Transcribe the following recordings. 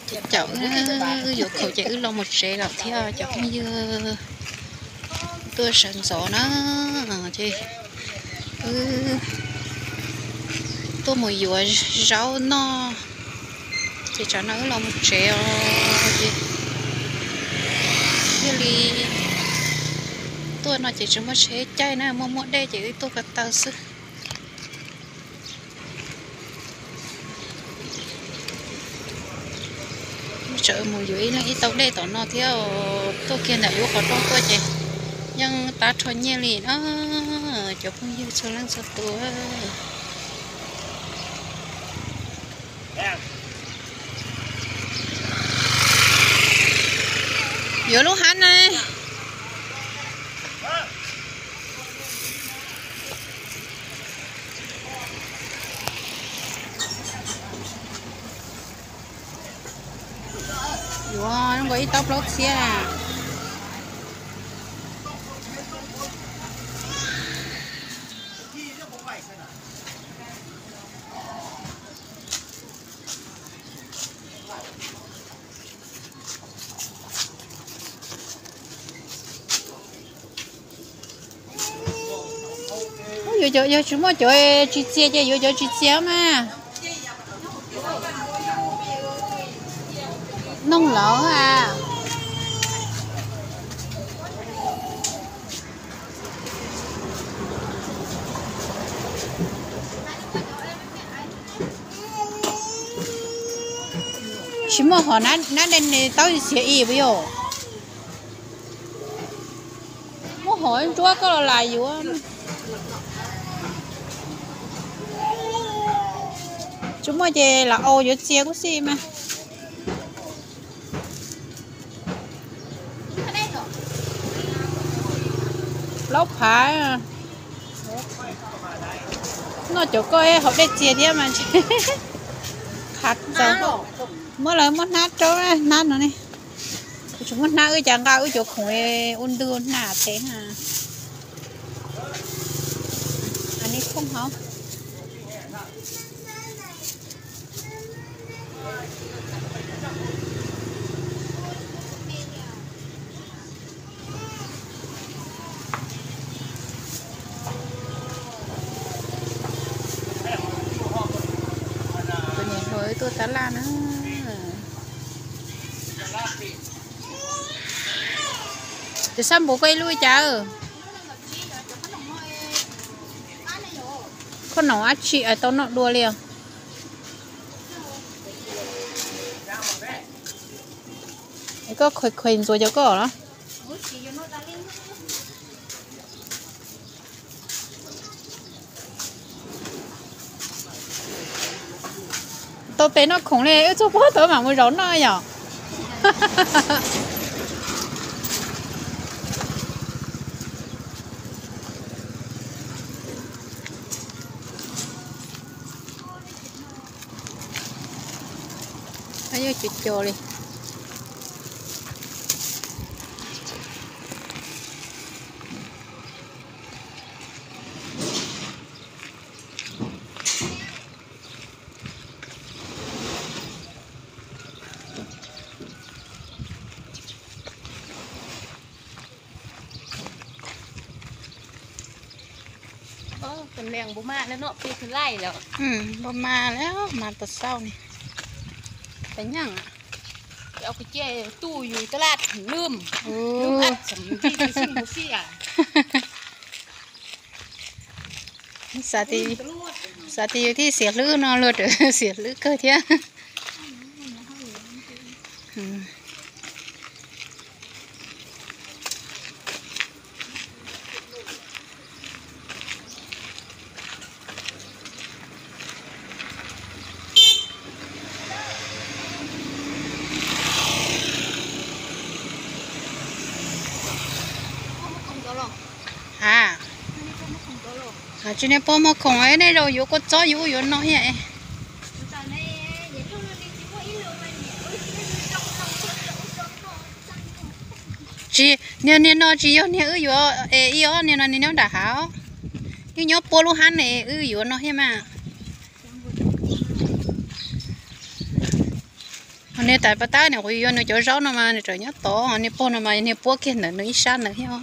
Ces caum wb yuav khoom ces wb los mus tsev lawm thiab cov phooj ywg, tuaj sawv ntxov na, ces wb tuaj mus yuav zaub noj, ces tsam no wb los mus tsev os, ces thiaj li tuaj no ces tsis muaj tsheb caij na, muaj muaj dej ces wb tuaj ko taw xwb. Tsam mus yuav ib leeg ib tau dej tom no thiab, tuaj kiag ntawm lub qhov rooj tuaj ces yeej tab rho nyiaj li na, cov phooj ywg txhua leej txhua tus. Yuav lub hab na. Yuav zoo nkaus ib tauv plaub txhiab na. Yuav cov, yog tsis muaj cov tsis txias ces yuav cov tsis txias mas. Noog lawm a. Tsis muaj hom nab dej tauv xiav ib puas yog? Muab hom ntsuab koj los lam yuav. Tsis muaj ces lam aus yuav txias kuj xij mas. Plaub phav. Noj cov koj hom dej txias thiab mas. Qhav txaus. Muab lawv muab hnab rau, hnab no ne. Kuv tsis muaj hnab, wb cas nqa wb cov khoom ua ntwg ua hnab tsev na. Tus niam hluas tuaj tab laj na. Tus sab npum koj ib lub cas? Koj nom dab tsi tau noj dua li os? Koj khuais khuais ntxuav cov koj los? Tau tes noj khoom li, wb txhua puab tau mam mus zaum noj yom. Yog cov cov li. Npau mas lawm, mas tas xauj ni. Tab nyeej, tuj yus tab laj lwm, lwm ab xam nti xib mus xib a. Xav tias yus thiaj xiam hlwb no luag rawv xiam hlwb kawg thiab. Ha, tsis niag puas muag khoom, nej zaum yuav kua txob yus ub yuav no thiab. Tsis, niag niag no tsis yog niag wb yuav es ib ob niag no niag nyob nram hav, yeej nyob puab lub hab ne wb yuav no thiab mas. Niag tais pas tab nim kuv yuav nws cov zaub no mas nws tseem nyob tod, niag pog no mas niag puab kiag ntawm nws ib sab ntawd thiab.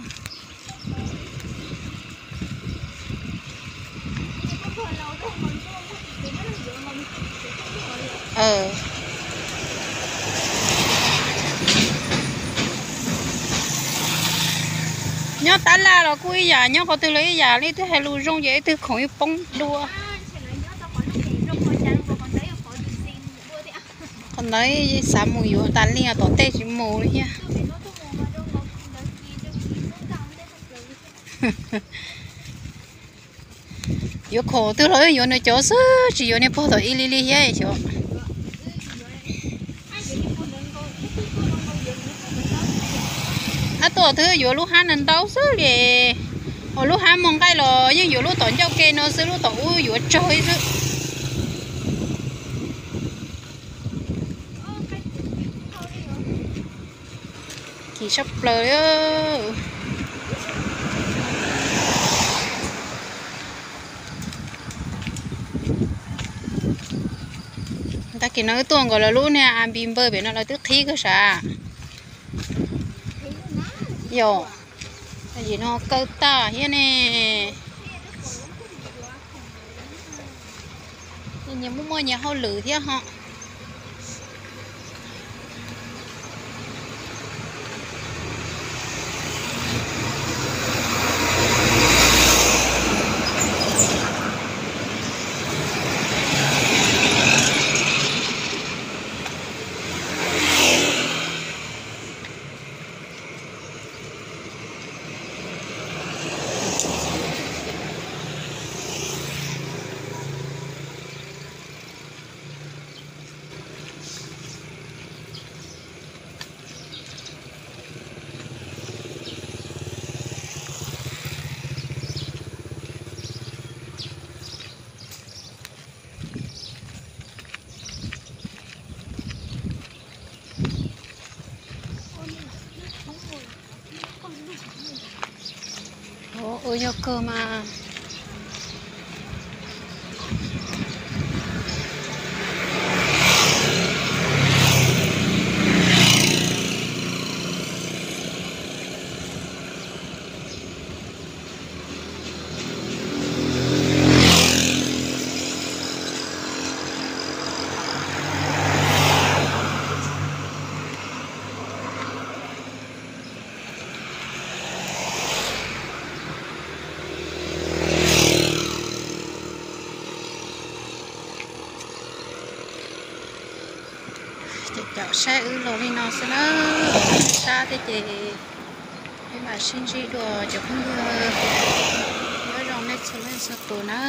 Nyob tab laj los kuj ib yam, nyob qhov twg los ib yam, leej twg hais lus zoo ces leej twg khoom ib poob dua. Qhov ntawd xav mus yuav tas li os, tom tej tsis mus li thiab. Yuav khoom twg los yuav nws cov xwb, tsis yuav niag pog tom ib li li thiab xyov. Ab, tuaj twb yuav lub hab no ntau xwb li, ho lub hab muag nqaij los yeej yuav lub tom ncauj ke no xwb, lub tom ub yuav tsawg xwb. Kim sab plaws. Tag kis no wb tuaj nkaus lawv lub niag a npi npawg pem no lawv twb qhib kawg sav. Yog, yim no kaw tag thiab ne. Nyias muaj muaj nyias hauj lwm thiab ho. Ua yog kawg mas. Ces caum saib wb los li no xwb na, sab thiab ces peb mam sib ntsib dua cov phooj ywg, nyob zoo nej txhua leej txhua tus na.